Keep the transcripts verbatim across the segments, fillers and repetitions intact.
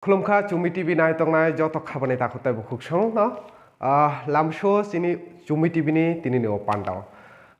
Khulumkha Chumi T V nai tongnai joto khabani takhuk tei bukhuk songno. Ah, lamso chini Chumi T V ni tini ni o pandao.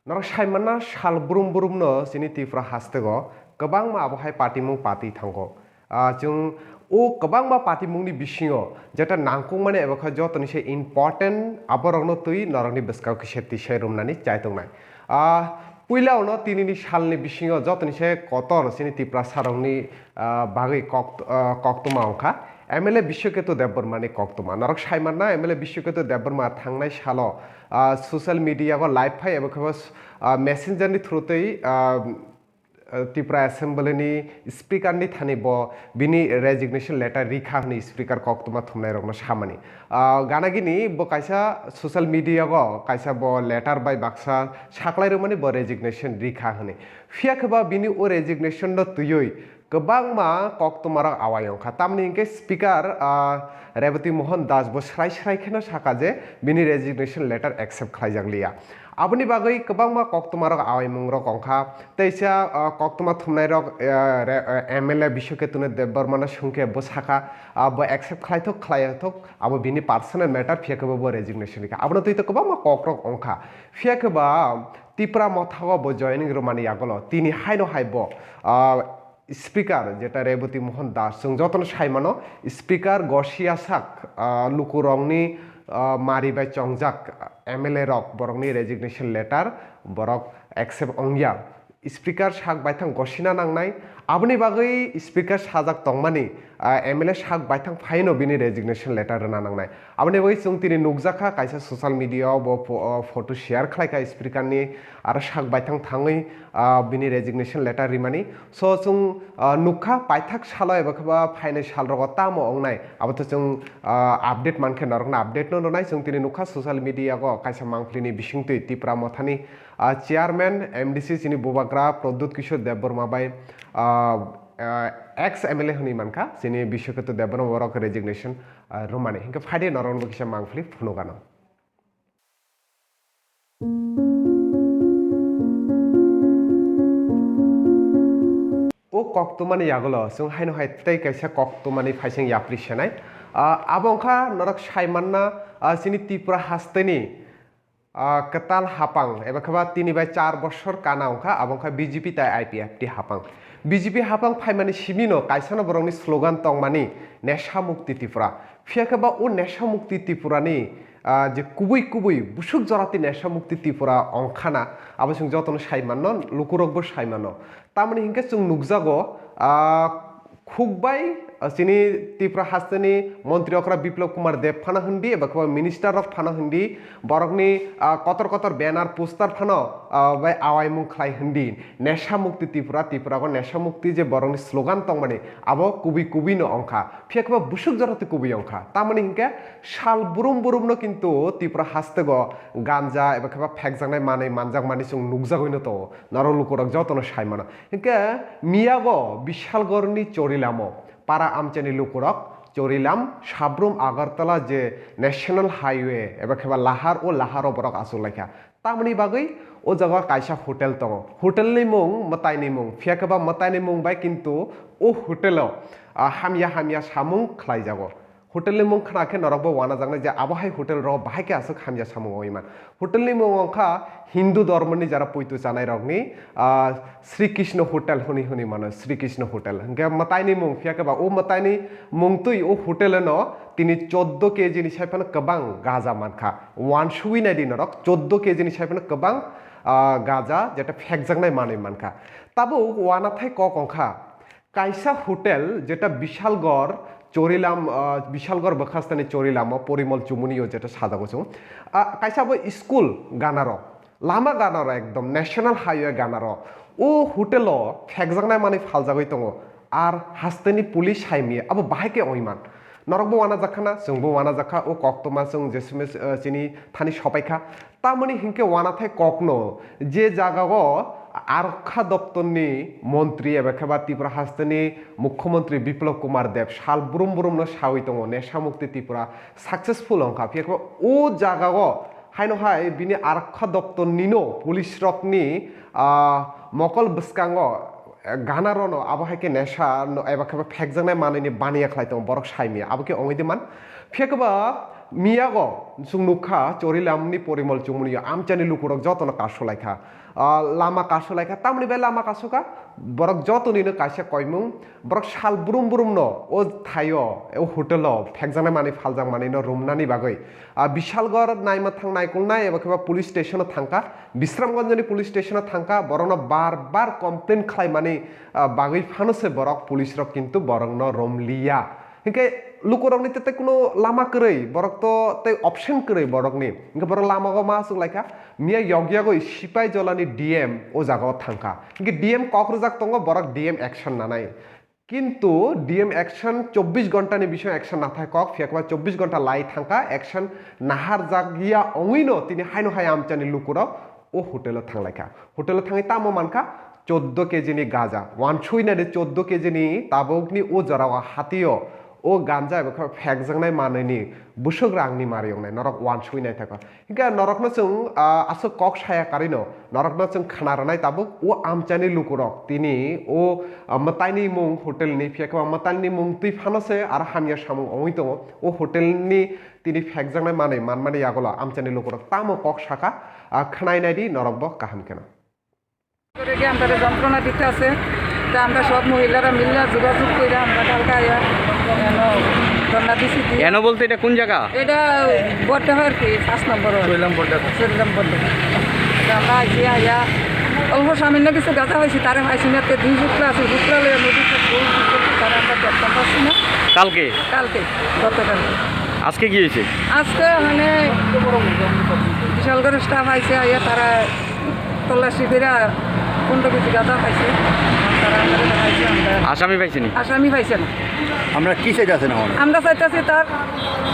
Norok saimanna sal brum brum no chini Tripura hastego kwbangma abo hai patimung pati thango. Ah, chwng o kwbangma patimungni bisingo jeta nangkukmani eba khe jotoni se important aborokno twi norokni bwskao kisa tisai rumnani chaitongnai. Ah, puila ono tinini salni bisingo jotoni se kotor chini Tiprasarokni, ah, bagwi kok-, ah, koktwma wngkha M L A Biswaketu Debbarmani koktwma. Norok saimanna M L A Biswaketu Debbarma thangnai salo, ah, social media-o live phai eba khe bo, ah, messenger-ni through twi, ah, ah, Tripura Assembly-ni Speaker-ni thani bo bini resignation letter rikha hwnwi Speaker koktwma thumnairokno samani. Ah, gana gini bo kaisa social media-o kaisa bo letter bai baksa saklai rwmani bo resignation rikha hwnwi. Phiya khe ba bini o resignation-no twiwi kwbangma koktwmarok awai wngkha. Tamni hinkhe Speaker, ah, Rebati Mohan Das bo srai srai kheno saka je bini resignation letter accept khlaijak liya. Aboni bagwi kwbangma koktwmarok awaimungrok wngkha. Teisa, ah, koktwma thumnairok, ah, re-, ah, M L A Biswaketuna Debbarmano swngkhe bo saka, ah, bo accept khlaithok khlaiyathok abo bini personal matter, phiya khe bo, bo resignation rikha. Abono twi to kwbangma kokrok wngkha. Phiya khe ba Tipra Motha-o bo joining rwmani yagulo tini haino hai bo, ah, Speaker jeta Rebati Mohan Das, chwng jotono saimano, Speaker gosiyasak, ah, lukurokni, ah, mari bai chongjak M L A rok, borokni resignation letter borok accept wngya. Speaker sak baithang gosina nangnai, aboni bagwi Speaker sajak tongmani, ah, M L A sak baithang phaino bini resignation letter rwna nangnai. Aboni bagwi chwng tini nukjakha kaisa social media-o bo pho-, ah, photo share khlaikha Speaker-ni, aro sak baithang thangwi, ah, bini resignation letter rimani. So, chwng, ah, nukha paithak salo eba khe ba phainai salrogo tamo wngnai, abo to chwng, ah, update mankhe norokno update-no rwnai. Chwng tini nukha social media-o kaisa mangpilini bisingtwi Tipra Mothani, ah, chairman M D C chini bubagra Pradyut Kishore Debbarma bai, ah, ah, ex M L A hwnwi mankha chini Biswaketu Debbarma, borok resignation, ah, rwmani. Hinkhe phaidi norokno kisa mangpili phunukgano. O koktwmani yagulo chwng haino hai tei kaisa koktwmani phaising yapri senai. Ah, abo wngkha norok saimanna, ah, chini Tripura hasteni, ah, kwtal hapang, eba khe ba tini bai char bosor kana wngkha, abo wngkha B J P tai I P F T hapang. B J P hapang phaimani simino kaisano borokni slogan tongmani Nesha Mukti Tripura. Phiya khe ba o Nesha Mukti Tripurani, ah, je kubui kubui busuk jorati Nesha Mukti Tripura wngkhana, abo chwng jotono sai manno, lukurokbo sai manno. Tamoni hinkhe chwng nukjago, ah, khukbai, ah, chini Tripura hasteni montri okra Biplab Kumar Deb phano hindi, eba khe minister rok phano hindi, borokni, ah, kotor kotor banner, poster phano, ah, bai awaimung khlai hindi, Nesha Mukti Tripura, Tripura go Nesha Mukti je borokni slogan tongmani, abo kubui kubui no wngkha. Phiya khe ba busuk jorati kubui wngkha. Tamoni hinkhe sal burum burum no kintu Tripura hastego ganja eba khe ba phekjaknai manwi manjakmani chwng nukjagwi no tongo. Norok lukurok jotono sai mano. Hinkhe miyago Bishalgorni Chorilamo para amchaini lukurok Chorilam Sabrum Agartala je National Highway eba khe ba lahar, o laharo borok achuk laikha. Tamoni bagwi o jaga kaisa hotel tongo. Hotelni mung, mwtaini mung. Phiya khe ba mwtaini mung bai kintu o hotelo, ah, hamya hamya samung khlaijago. Hotelni mung khna khe norokbo wanajaknai je abo hai hotel rok bahai khe aswk hamya samung oi man. Hotelni mung wngkha Hindu dhormoni jara poito chanai rokni, ah, Sri Krishna Hotel hwnwi hwnwi mano, Sri Krishna Hotel. Hinkhe mwtaini mung phiya khe ba o mwtaini mung twi o hotel no tini choddo K G ni sai phano kwbang gaja mankha. Wansugwi naidi norok, choddo K G ni sai phano kwbang, ah, gaja jeta phekjaknai manwi mankha. Tabuk wanathai kok wngkha, kaisa hotel jeta Bishalgor Chorilam, ah, Bishalgor bwkhastani Chorilamo Porimol Chumuni o jeta sajago chwng. Ah, kaisa bo school ganaro, lama ganaro ekdom National Highway ganaro. O hotel o phekjaknai manwi phaljagwi tongo. Ar hasteni police hai miya abo bahai khe ongwi man. Norokbo wanajakha na, chwngbo wanajakha, o koktwma chwng jesumai, ah, chini thani sopaikha. Tamoni hinkhe wanathai kokno je jagao Arokha doptorni montri eba khe ba Tripura hasteni Mukhyamantri Biplab Kumar Deb sal brum brumno sawi tongo, Nesha Mukti Tripura successful wngkha. Phiya khe o jagao haino hai bini Arokha doptornino police rokni, ah, mokol bwskango gana rono abo hai khe nesha no eba khe phekjaknai manwini baniya khlai tongo borok saimiya abo khe ongwi di man. Phiya khe ba miyago chwng nukha Chorilamni porimol chumuni amchani lukurok jotono kasu laikha. Ah, lama kasu laikha, tamoni bai lama kasuka borok jotonino kaisa koimung borok sal brum brumno o thaio, o hotelo phekjaknai manwi phaljak manwino romnani bagwi, ah, Bishalgarh naima thang naikolnai eba khe ba police stationo thangkha. Bisramganjni police stationo thangkha, borokno bar bar complain khlaimani, ah, bagwi phano se borok police rok kintu borokno romliya. Hinkhe lukurokni tei tei kuno lama kwrwi, borok to tei option kwrwi borokni. Hinkhe borok lamago ma achuk laikha, miya yog yagwi Sipai Jolani D M o jagao thangkha. Hinkhe D M kok rwjak tongo, borok D M action nanai. Kintu D M action chobbish ghonta ni bisingo action nathai kok, phiya khe ba chobbish ghonta lai thangkha, action naharjakya ongwino tini haino hai amchani lukurok o hotelo thanglaikha. Hotelo thangwi tamo mankha? Choddo K G ni gaja. Wansui nai de choddo K G ni tabukni o jorao hatio o ganja eba khe phekjaknai manwini bwswk rangni mari wngnai norok wansui naithakha. Hinkhe norokno chwng, ah, aswk kok saya karino, norokno chwng khna rwnai tabuk o amchaini lukurok tini o, ah, mwtaini mung hotelni, phiya khe ba mwtaini mung twi phano se aro hamya samung ongwi tongo. O hotelni tini phekjaknai manwi manmani yagulo amchaini lukurok tamo kok sakha, ah, khwnai naidi norokbo kaham kheno. করে গিয়ে আমরা যন্ত্রণা দিতে আছে। তা আমরা সব মহিলারা মিলে যোগাযোগ করে আমরা কালকে আয়া এনো ধর্ণা দিছি। দিয়ে এনো বলতে এটা কোন জায়গা? এটা বড্ডা হয় আর কি, পাঁচ নম্বর ওয়ার্ড। চৈলাম বড্ডা। চৈলাম বড্ডা। তা আমরা আইছি, আয়া অল্প সামান্য কিছু গাঁজা হয়েছে, তারে পাইছি না, তে দুই টুকরা আছে, টুকরা লইয়া নদীর সব গোল টুকরা, তারা আমরা দেখতাম পাচ্ছি না। কালকে? কালকে, গতকালকে। আজকে কি হয়েছে? আজকে মানে বিশালগড়ের স্টাফ আইছে, আইয়া তারা তল্লাশি করে পনেরো কেজি গাঁজা পাইছে। তারা আমাদের দেখাইছে, আমরা আসামি পাইছেনি? আসামি পাইছে না। আমরা কি চাইতেছেন এখন? আমরা চাইতেছি তার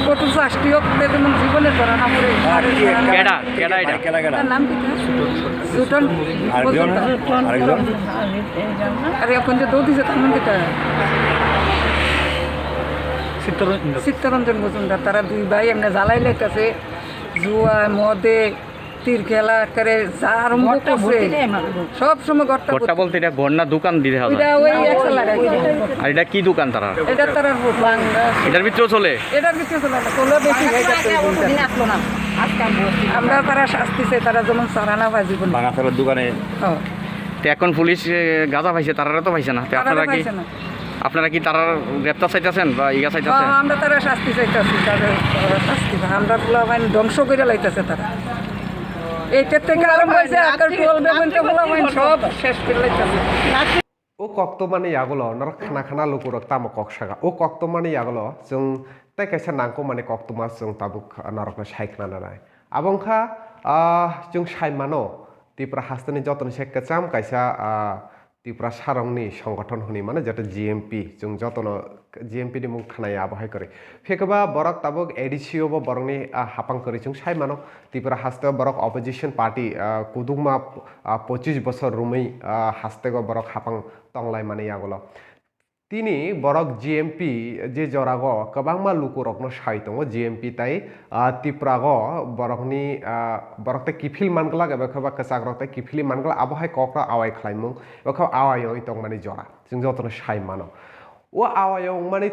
কঠোর শাস্তি হোক, তে যেমন জীবনে ধরা না পড়ে। আর কি একটা কেডা? কেডা এটা? কেডা, কেডা? তার নাম কি? সুটন। আরেকজন? মজুমদার। আরেকজন? আরে এখন যে দৌড় দিছে, তার নাম কিতা? চিত্তরঞ্জন। চিত্তরঞ্জন মজুমদার। তারা দুই ভাই এমনি জ্বালাই লাইতেছে, জুয়া, মদে, তীর খেলা করে যা আরম্ভ করছে। সব সময় ঘরটা ঘরটা বলতে এটা ঘর না দোকান দিতে হবে? ওইটা ওই একশো লাগাই। আর এটা কি দোকান তারা? এটা তারা হোটেল। এটার ভিতরেও চলে? এটার ভিতরে চলে না, চলে বেশি হয়ে যাচ্ছে এই দিনটা। আমরা তারা শাস্তি চাই, তারা যেমন সারা না পায় জীবন। ভাঙা ফেলার দোকানে। হ্যাঁ। তো এখন পুলিশ, এ, গাঁজা পাইছে, তারারে তো পাইছে না। তো তারারে আপনারা কি, পাইছে না। আপনারা কি তারার গ্রেপ্তার চাইতেছেন বা ইগা চাইতেছেন? হ্যাঁ, আমরা তারা শাস্তি চাইতেছি, তাদের, তারা শাস্তি। আমরা পোলাপাইন ধ্বংস করে লাইতেছে তারা। এইটার থেকে আরম্ভ হয়েছে, একটা টুয়েলভ পর্যন্ত পোলাপাইন সব শেষ করে লাইতেছে। O koktwmani yagulo norok khna khna lukurok tamo kok saka. O koktwmani yagulo chwng tei kaisa nangkukmani koktwma chwng tabuk norokno sai khna nanai. Abo wngkha, ah, chwng sai mano Tripura hasteni jotoni se kwcham kaisa, ah, Tripura sarongni songothon hwnwi mano, jeto G M P, chwng jotono G M P ni mung khnaya abo hai kwrwi. Phiya khe ba borok tabuk A D C o bo borokni, ah, hapang kwrwi chwng sai mano. Tripura hasteo borok opposition party, ah, kudukma, ah, pochis bosor romwi, ah, hasteo borok hapang tonglaimani yagulo. Tini borok G M P je jorago kwbangma lukurokno sai tongo, G M P tai, ah, Tripurago borokni, ah, borok tai kiphil man glak eba khe ba kwchakrok tai kiphilwi man glak, abo hai kokrok awai khlaimung, eba khe awai wngwi tongmani jora chwng jotono sai mano. O awai wngmani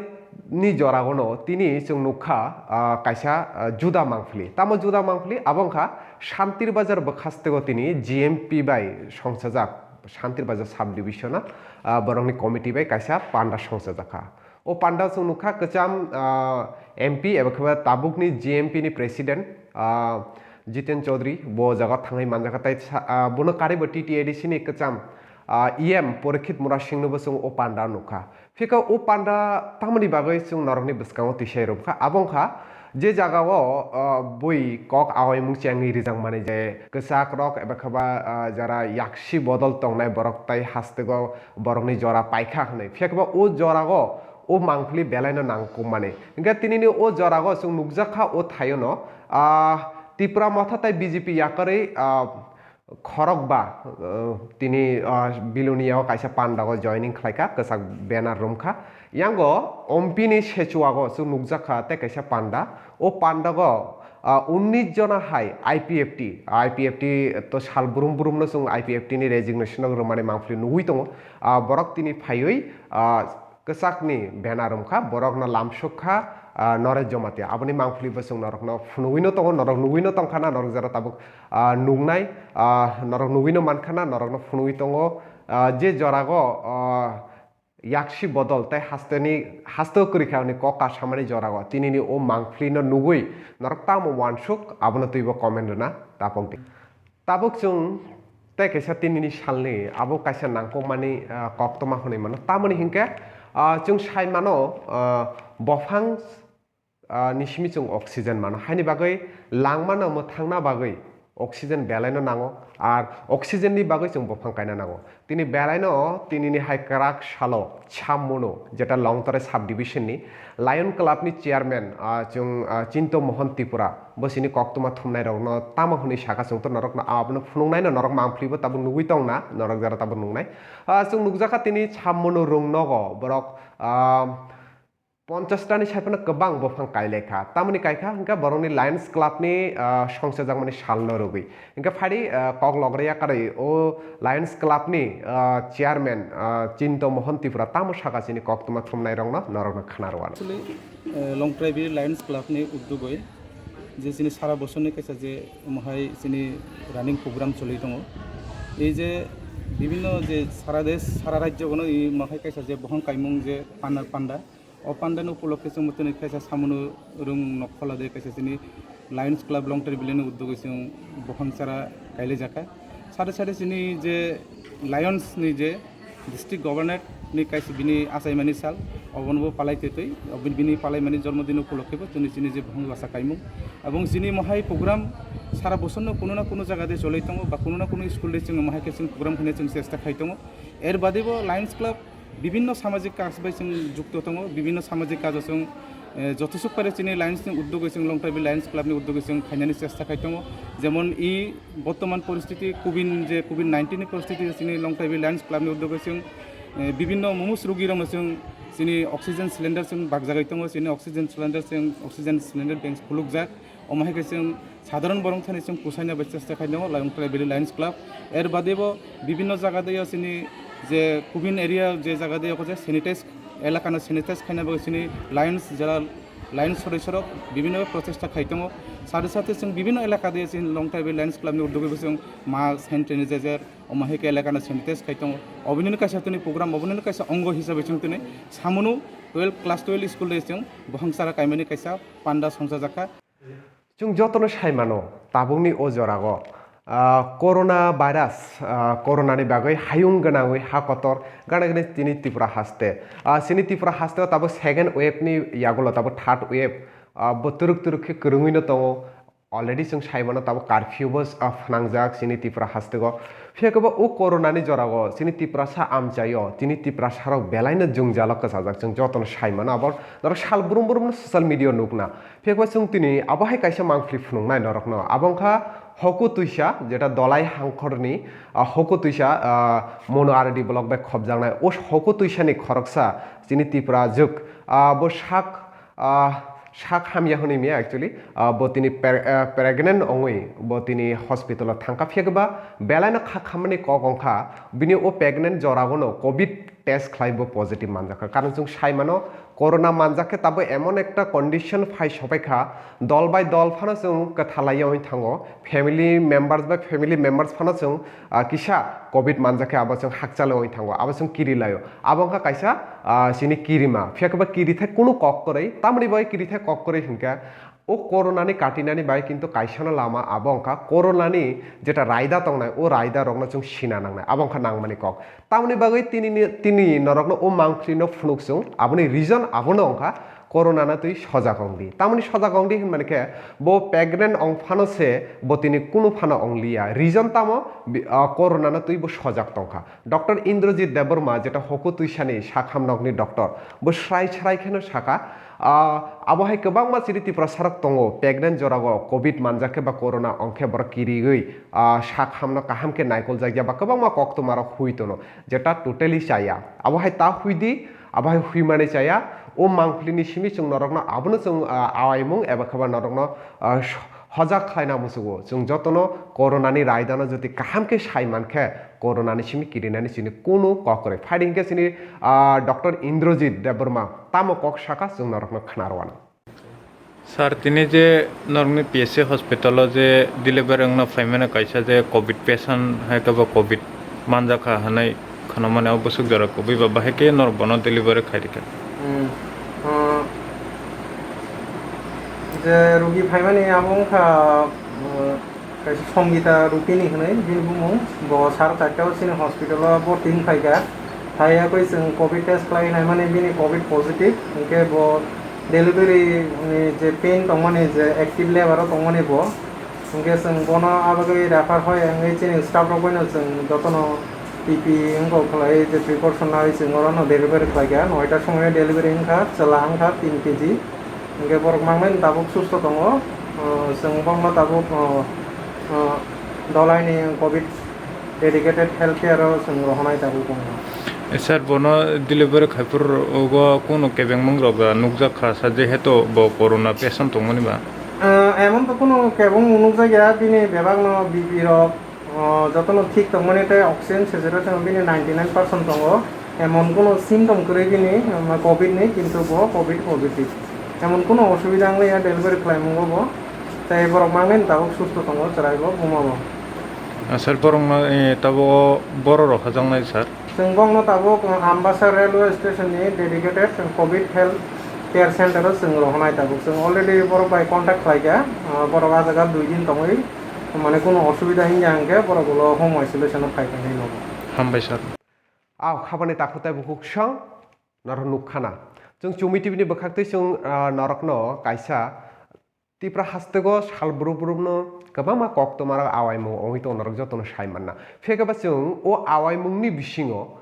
ni joragono tini chwng nukha, ah, kaisa, ah, juda mangpili. Tamo juda mangpili? Abo wngkha Shantir Bazar bwkhastego tini G M P bai songsajak. Shantir Bazar sub divisional, ah, borokni committee bai kaisa panda songchajakha. O panda chwng nukha kwcham, ah, M P eba khe ba tabukni G M P ni president, ah, Jiten Chaudhary bo o jaga thangwi manjakha tei sa-, ah, bono karwi bo T T A D C ni kwcham, ah, E M Porikshit Murasing no bo chwng o panda nukha. Phikha o panda tamoni bagwi chwng norokni bwskango tisai rwkha, abo wngkha je jagao, ah, bui kok awaimung chengwi rijak mani je kwchak rok eba khe ba, ah, jara yaksi bodol tongnai borok tai hastego borokni jora paikha hwnwi. Phikha ba o jorao o mangpili belaino nangkukmani. Hinkhe tinini o jorao chwng nukjakha o thaiono, ah, Tipra Motha tai B J P yakarwi, ah, khorokba, uh, tini, uh, Bilonia o kaisa panda o joining khlaikha, kwchak banner romkha. Yango Ompi ni sechuago chwng nukjakha tei kaisa panda. O panda o, ah, unnish jona hai I P F T, I P F T to sal brum brum no chwng I P F T ni resignation no rwmani mangpili nugwi tongo. Ah, borok tini phaiwi, ah, kwchakni banner wngkha, borokno lamsok kha, ah, Naresh Jamatia. Aboni mangpili bo chwng norokno phunugwi no tongo, norok nugwi no tongkha na, norok jora tabuk, ah, nuknai, ah, norok nugwi no mankha na, norokno phunugwi tongo. Ah, je jorago, ah, yaksi bodol tei hasteni, haste kwrwi kha hwnwi kok kasamani jorago tinini o mangpili no nugwi norok tamo uansuk, abono twibo comment rwna tapok di. Tabuk chwng tei kaisa tinini salni abo kaisa nangkukmani, ah, koktwma hwnwi mano. Tamoni hinkhe, ah, chwng sai mano, ah, bophang, ah, ni simi chwng oxygen mano. Haini bagwi langmano mwthangna bagwi oxygen belaino nango, ar oxygen ni bagwi chwng bophang kaina nango. Tini belaino tinini hai kwrak salo Chammono, jeta Longtrai sub division ni Lion Club ni chairman, ah, chwng, ah, Chinto Mohan Tripura, bo chini koktwma thumnai rokno tamo hwnwi saka chwng to norokno abono phunuknaino norok mangpili bo tabuk nugwi tongna, norok jora tabuk nuknai. Ah, chwng nukjakha tini Chammono rung nogo borok, ah, ponchash tani sai phano kwbang bophang kailaikha. Tamoni kaikha hwnkhe borokni Lions Club ni, ah, songchajakmani salno rwgwi. Hwnkhe phadi, ah, kok logri yakarwi o Lions Club ni, ah, chairman, ah, Chinto Mohan Tripura tamo saka chini koktwma thumnai rokno norokno khna rwano. Actually, eh, Longtrai Valley Lions Club ni uddogoi je chini sara bosor ni kaisa je mohai chini running program choli tongo. Ei je bibhinno je sara desh, sara rajyo gono ei mohai kaisa je bohong kaimung je panda, panda, o panda ni upolokhe chwng bwtwini kaisa Chammono rung nokhola de kaisa chini Lions Club Longtrai Valley ni uddogoi chwng bohong sara kailai jakha. Sade sade chini je Lions ni je district governor ni kaisa bini achaimani sal, obono bo palai twi twi, obini, bini palaimani jormo din upolokhe bo chini, chini je bohong basa kaimung. Ebong chini mohai program sara bosor no kuno na kuno jaga de cholai tongo, ba kuno na kuno school de chwng mohai khe chwng program khaina chwng chesta khai tongo. Er bade bo Lions Club bibhinno samajik kaj bai chwng jukto tongo, bibhinno samajik kajo chwng, eh, joto suk pare chini Lions ni uddogoi chwng Longtrai Valley Lions Club ni uddogoi chwng khainani chesta khai tongo. Jemon i bortoman poristiti covid je covid nineteen ni poristiti chini Longtrai Valley Lions Club ni uddogoi chwng, eh, bibhinno mumus rugi rokno chwng chini oxygen cylinder chwng bakjagwi tongo, chini oxygen cylinder chwng oxygen cylinder bank khulukjak. Omo hai khe chwng sadharon borok thani chwng kusaina bai chesta khai tongo Longtrai Valley Lions Club. Er bade bo bibhinno jaga de chini je covid area je jaga de je sanitize, elaka no sanitize khaina bagwi chini Lions jara Lions sodosyo rok bibhinno prochesta khai tongo. Sade sade chwng bibhinno elaka de chini Longtrai Valley Lions Club ni uddogoi bo chwng mask, hand sanitizer, omo hai khe elaka no sanitize khai tongo. Obonino kaisa tini program, obonino kaisa ongo hisabe chwng tini Chammono twelve, class twelve school de chwng bohong sara kaimani kaisa panda songchajakha. Chwng jotono sai mano, tabukni o jorago, ah, corona virus, ah, corona ni bagwi hayung gwnangwi ha kotor gana gani tini Tripura haste. Ah, chini Tripura hasteo tabuk second wave ni yagulo tabuk third wave, ah, bo turuk turuk khe kwrwngwi no tongo. Already chwng sai mano tabuk curfew bo, ah, phnangjak chini Tripura hasteo. Phiya khe bo o corona ni jorago chini Tiprasa amchaio, chini Tiprasa rok belai no jwngjalo kwchajak chwng jotono sai mano abo norok sal brum brum no social media o nukna. Phiya khe bo chwng tini abo hai kaisa mangpili phunuknai norokno. Abo wngkha Hoku Twisa, jeta Dolai Hangkhorni, ah, Hoku Twisa, ah, Mono R D block bai khopjaknai. O Hoku Twisani khoroksa chini Tipra jwk, ah, bo sak, ah, sak hamya hwnwi maya actually. Ah, bo tini pre-, ah, pregnant wngwi bo tini hospital o thangkha. Phiya khe ba belai no kha khammani kok wngkha. Bini o pregnant joragono covid test khlai bo positive manjakha. Karon chwng sai mano, corona manjak khe tabuk emon ekta condition phai sopai kha, dol bai dol phano chwng kwthalai wngwi thango, family members bai family members phano chwng, ah, kisa covid manjak khe abo chwng hakchalo wngwi thango, abo chwng kiri laio. Abo wngkha kaisa, ah, chini kirima. Phiya khe ba kirithai kunu kok kwrwi, tamoni bai kirithai kok kwrwi hinkhe, o corona ni katinani bai kintu kaisano lama abo wngkha corona ni jeta raida tongnai, o raida rokno chwng sina nangnai, abo wngkha nangmani kok. Tamoni bagwi tini ni, tini norokno o mangpili no phunuk chwng, aboni reason abono wngkha corona no twi sojak wngdi. Tamoni sojak wngdi hinmani khe bo pregnant wng phano se bo tini kunu phano wng liya. Reason tamo bi-, ah, corona no twi bo sojak tongkha. Doctor Indrajit Debbarma jeta Hoku Twisani sakham nokni doctor, bo srai srai kheno saka, ah, abo hai kwbangma chini Tiprasarok tongo, pregnant jorago covid manjak khe ba corona wng khe borok kiriwi, ah, sak hamno kaham khe naikoljak ya ba kwbangma koktwmarok hui tono, jeta totally chaya. Abo hai ta hui di, abo hai hui mani chaya. O mangpilini simi chwng norokno abono chwng, ah, awaimung eba khe ba norokno, ah, hojak khlaina musugo. Chwng jotono coronani raidano jodi kaham khe sai mankhe, coronani simi kirinani chini kunu kok kwrwi. Phaidi hinkhe chini, ah, Doctor Indrajit Debbarma tamo kok saka chwng norokno khna rwano. Sir, tini je norokni P S C hospital-o je delivery wngna phaimani kaisa je covid patient, hai khe bo covid manjakha hinwi khwnamani, o bwswk jora kubui ba bahai khe norok bono delivery khai rikha. Hmm. Ah, je rugi phaimani abo wngkha, ah, kaisa Songita Rupini hinwi bini bumung, bo sar charta o chini hospital o bhorti wng phaikha. Phaiya koi chwng covid test khlai naimani bini covid positive, hinkhe bo delivery ni je pain tongmani, je active labour o tongmani bo, hinkhe chwng bono abagwi refer hoi wngwi chini staff rok bai no chwng jotono P P E wngkok khlai je precaution nawi chwng oro no delivery khlaikha. Noita somoio delivery wngkha, chwla wngkha tin K G. Hinkhe borok mangnai tabuk susto tongo. Uh, chwng bokno tabuk, uh, uh, dolaini covid dedicated health care o chwng rohornai tabuk bokno. Eh, sir, bono delivery khaiphuru kunu kebengmung rok nukjak kha sa, jehetu bo corona patient tongmani ba? Uh, emon to kunu kebengmung nukjak ya, bini bebak no B P rok, uh, jotono thik tongmani tei oxygen saturation bini ninety nine percent tongo. Emon kunu symptom kwrwi bini, um, covid ni, kintu bo covid positive. Emon kunu osubida wngya delivery khlaimungo bo. Tei borok mangnai tabuk susto tongo, chwrai bo, buma bo. Ah, sir, borokno, eh, tabuk o borok rok hajaknai, sir? Chwng bokno tabuk, uh, Ambassa railway station ni dedicated covid health care center o chwng rohornai tabuk. Chwng already borok bai contact khlaikha, uh, borok ah jaga dui din tongwi, mane kunu osubida hinkhe borok ulo home isolation o phai phainai nogo. Hambai, sir. Aw khabani takhuk tei bukhuk song norok nukkhana. Chwng Chumi T V ni bwkhaktwi chwng, ah, norokno kaisa Tipra hasteo sal brum brumno kwbangma koktwmarok awaimung wngwi tongo, norok jotono sai manna. Phiya khe ba chwng o awaimungni bisingo,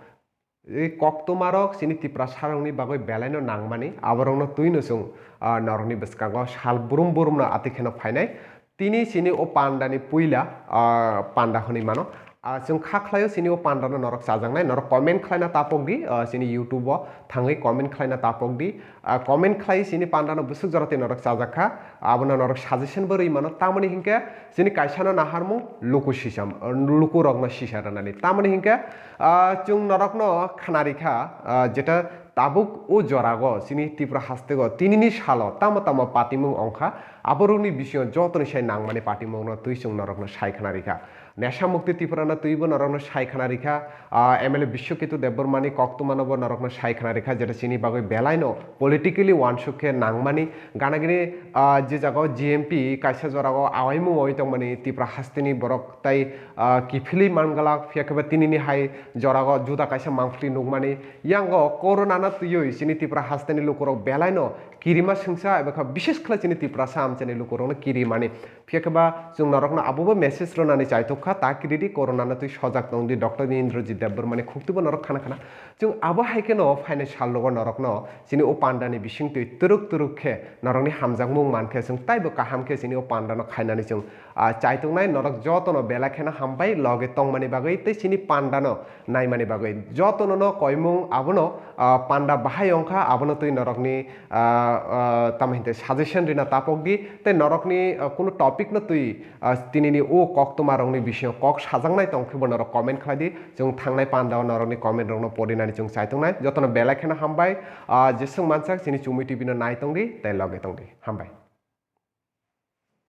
e, koktwmarok chini Tiprasarokni bagwi belaino nangmani, aborokno twino chwng, ah, norokni bwskango sal brum brumno ati kheno phainai. Tini chini o pandani puila, ah, panda hwnwi mano. Ah, chwng kha khlaio chini o pandano norok chajaknai, norok comment khlaina tapok di, ah, chini YouTube o thangwi comment khlaina tapok di. Ah, comment khlai chini pandano bwswk jora tei norok chajak kha, abono norok suggestion bo rwi mano. Tamoni hinkhe chini kaisano naharmung luku sisam, lukurokno sisa rwnani. Tamoni hinkhe, ah, chwng norokno khna rikha, ah, jeta tabuk o jorago chini Tripura hasteo tinini salo tamo tamo patimung ongkha, aborokni bisingo jotoni sai nangmani patimungno twi chwng norokno sai khna rikha. Nesha Mukti Tripura no twibo norokno sai khna rikha, ah, M L A Biswaketu Debbarmani koktwmanobo norokno sai khna rikha, jeta chini bagwi belaino politically wansuk khe nangmani. Ganagini, ah, je jagao G M P kaisa jorao awaimung oi tongmani Tripura hasteni borok tai, ah, kiphilwi mangalak, phiya khe ba tinini hai jorao juda kaisa mangpili nukmani. Yango corona no twiwi chini Tripura hasteni lukurok belaino kirima sengsa eba kha bishes khlai chini Tiprasa amchaini lukurokno kirimani. Phiya khe ba chwng norokno abobo message rwnani chaitok kha, ta kiridi, corona no twi sojak tong di, Doctor Indrajit Debbarmani khuktibo norok khana khana. Chwng abo hai kheno phainai sal rogo norokno chini o pandani bisingtwi twrwk twrwk khe norokni hamjakmung man khe chwng taibo kaham khe chini o pandano khainani chwng, ah, chaitongnai. Norok jotono belai kheno hambai loge tongmani bagwi tei chini pandano naimani bagwi. Jotono no koimung abono, ah, panda bahai ongkha, abono twi norokni, ah, ah, tamo hinte suggestion rina tapok di, tei norokni, ah, kunu topic no twi, ah, tinini o koktwma rokni bisingo kok sajaknai tong khe bo norok comment khlai di, chwng thangnai panda o norokni comment rokno porinani chwng chaitongnai. Jotono belai kheno hambai, ah, jeswng mansak chini Chumi T V no nai tong di tei loge tong di. Hambai.